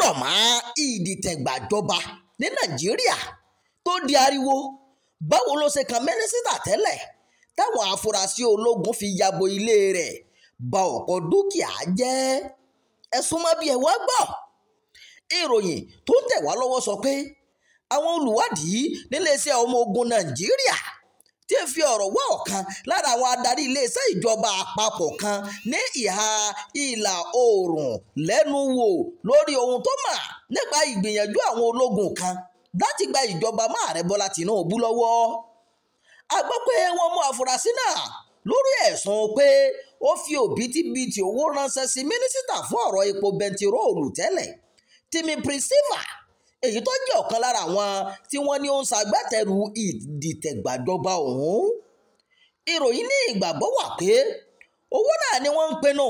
rọ̀ mọ́ ìdìtẹ̀gbàjọba ní Nàìjíríà tó di ariwo? Báwo ló ṣe kan mínísítà tẹ́lẹ̀ táwọn afurasí ológun fi yabo ilé rẹ̀ ba ọ̀pọ̀ dúkìá jẹ́? Ẹ súnmọ́ bí ẹ wá gbọ́. Ìròyìn tó ń tẹ̀ wá lọ́wọ́ sọ pé àwọn olùwádìí níléeṣẹ́ ọmọ ogun Nàìjíríà tí ń fi ọ̀rọ̀ wá ọ̀kan lára àwọn adarí iléeṣẹ́ ìjọba àpapọ̀ kan ní ìhà ìlà oòrùn lẹ́nu wò lórí ohun tó mà nípa ìgbìyànjú àwọn ológun kan láti gba ìjọba mọ́ Ààrẹ Bọ́lá Tinubu lọ́wọ́. A gbọ́ pé wọ́n mú afurasí náà lórí ẹ̀sùn pé ó fi òbítíbitì owó ránṣẹ́ sí mínísítà fún ọ̀rọ̀ epo bẹntiróòlù tẹ́lẹ̀, Timipre Sylva, èyí tó jẹ́ ọ̀kan lára àwọn tí wọ́n ní ó ń ṣagbátẹrù ìdìtẹ̀gbàjọba ọ̀hún. Ìròyìn ní ìgbàgbọ́ wà pé owó náà ni wọ́n ń pinnu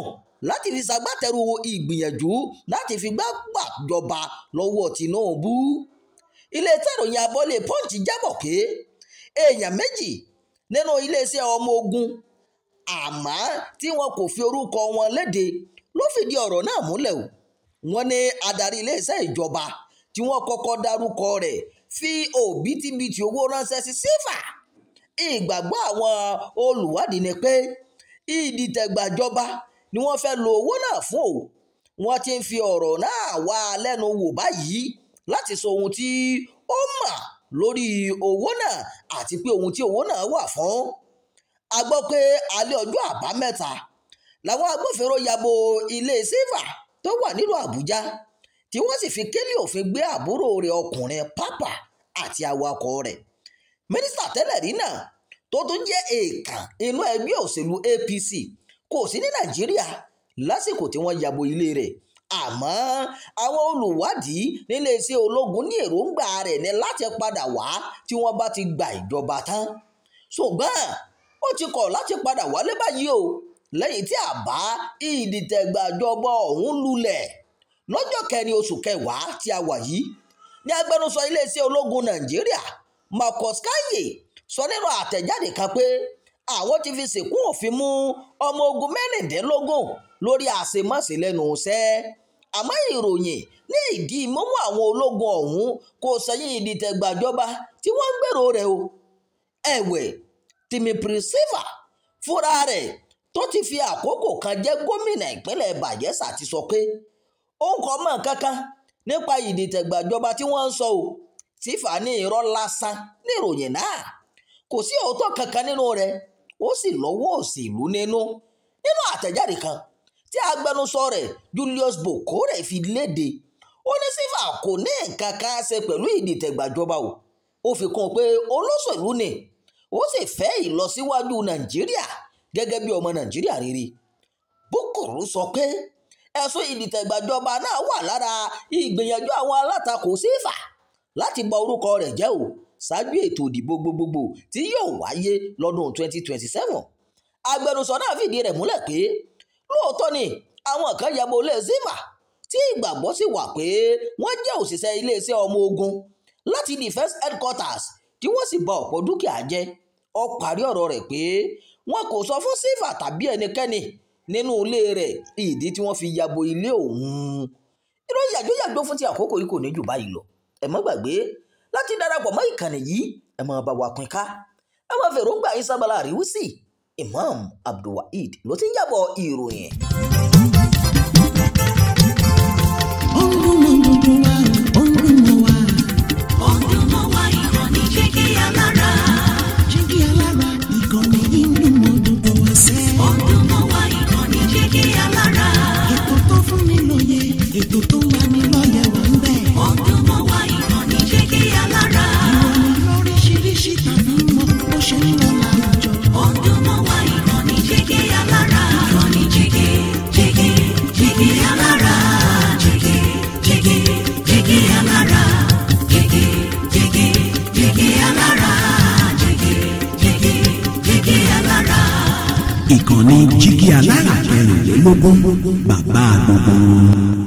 láti fi ṣagbátẹrù ìgbìyànjú láti fi gbàjọba lọ́wọ́ Tinubu. Iléeṣẹ́ ìròyìn abọ́lé Punch jábọ̀ pé èèyàn méjì nínú iléeṣẹ́ ọmọ ogun àmọ́ tí wọn kò fi orúkọ wọn léde ló fìdí ọ̀rọ̀ náà múlẹ̀ o. Wọ́n ní adarí iléeṣẹ́ ìjọba tí wọ́n kọ́kọ́ dárúkọ rẹ̀ fi òbítíbitì owó ránṣẹ́ sí Sylva. Ìgbàgbọ́ àwọn olùwádìí ni pé ìdìtẹ̀gbàjọba ni wọ́n fẹ́ lo owó náà fún o. Wọ́n ti ń fi ọ̀rọ̀ náà wá lẹ́nu wò báyìí láti sọ ohun tí ó mọ̀ lórí owó náà àti pé ohun tí owó náà wà fún. A gbọ́ pé alẹ́ ọjọ́ Àbámẹ́ta làwọn agbófinró yabo ilé Sylva tó wà nílùú Àbújá tí wọ́n sì fi kélé òfin gbé àbúrò rẹ̀ ọkùnrin Pápá àti awakọ̀ rẹ̀. Mínísítà tẹ́lẹ̀ rí náà tó tún jẹ́ èèkàn inú ẹgbẹ́ òṣèlú APC kò sí ní Nàìjíríà lásìkò tí wọ́n yabo ilé rẹ̀. Àmọ́ àwọn olùwádìí níléeṣẹ́ ológun ní èròǹgbà rẹ̀ ní láti padà wá tí wọ́n bá ti gba ìjọba tán. Ṣùgbọ́n ó ti kọ̀ láti padà wálé báyìí o lẹ́yìn tí àbá ìdìtẹ̀gbàjọba ọ̀hún lulẹ̀ lọ́jọ́ kẹrin oṣù kẹwàá tí a wà yìí ní agbẹnusọ iléeṣẹ́ ológun Nàìjíríà Marcus Kanye sọ nínú àtẹ̀jáde kan pé àwọn ti fi sìnkú òfin mú ọmọ ogun 16 lórí àṣemáṣe lẹ́nu iṣẹ́. Àmọ́ ìròyìn ní ìdí mímú àwọn ológun ọ̀hún kò sẹ́yìn ìdìtẹ̀gbàjọba tí wọ́n ń gbèrò rẹ̀ o. Ẹ̀wẹ̀, Timipre Sylva fúnra rẹ̀ tó ti fi àkókò kan jẹ́ gómìnà ìpínlẹ̀ Bayelsa ti sọ pé òun kò mọ̀ kankan nípa ìdìtẹ̀gbàjọba tí wọ́n ń sọ o. Sylva ní irọ́ lásán ní ìròyìn náà, kò sí òótọ́ kankan nínú rẹ̀, ó sì lọ́wọ́ òṣèlú nínú. Nínú àtẹ̀jáde kan tí agbẹnusọ rẹ̀ Julius Bokore fi léde, ó ní Sylva kò ní nǹkan kan ṣe pẹ̀lú ìdìtẹ̀gbàjọba o. Ó fi kún un pé olóṣèlú ni, ó sì fẹ́ ìlọsíwájú Nàìjíríà gẹ́gẹ́ bí ọmọ Nàìjíríà rere. Bokoro sọ pé ẹ̀sùn ìdìtẹ̀gbàjọba náà wà lára ìgbìyànjú àwọn alátakò Sylva láti bà orúkọ rẹ̀ jẹ́ o ṣáájú ètò ìdìbò gbogbogbò tí yóò wáyé lọ́dún 2027. Agbẹnusọ náà fìdí rẹ̀ múlẹ̀ pé lóòótọ́ ni àwọn kan yabo ilé Sylva tí ìgbàgbọ́ sì wà pé wọ́n jẹ́ òṣìṣẹ́ iléeṣẹ́ ọmọ ogun láti Defence Headquarters tí wọ́n sì bà ọ̀pọ̀ dúkìá jẹ́. Ó parí ọ̀rọ̀ rẹ̀ pé wọn kò sọ fún Sylva tàbí ẹnikẹ́ni nínú ilé rẹ̀ ìdí tí wọ́n fi yabo ilé òun. Ìròyìn yàjóyàjó fún ti àkókò yìí kò ní jù báyìí lọ. Ẹ má gbàgbé láti darapọ̀ mọ́ ìkànnì yìí, ẹ máa bá wa pín ká, ẹ máa fèròǹgbà yín sábàlá àríwísí. Imam Abdulwaheed ló ti ń jábọ̀ ìròyìn. Ó ń dún mọ́ gbogbo wa, ó ń dún mọ́ wa. Ó ń dún mọ́ wa, ìkànnì Jígí Alára. Jígí Alára, ìkànnì yìí ń dún mọ́ gbogbo wa sẹ́. Ó ń dún mọ́ wa, ìkànnì Jígí Alára. Ètò tó fún ni lóye, ètò tó ń lani lọ́yẹ̀ wà ń bẹ̀. Ó ń dún mọ́ wa, ìkànnì Jígí Alára. Ìròyìn lóríṣiríṣi tàbí mọ́ bó ṣe ń lọ láwùjọ. Ó ń dún mọ́ wa, ìkànnì Jígí Alára. Ìkànnì Jígí, Jígí, Jígí Alára. Jígí, Jígí, Jígí Alára. Jígí, Jígí, Jígí Alára. Jígí, Jígí, Jígí Alára. Ìkànnì Jígí Alára 24 bàbá gbogbo.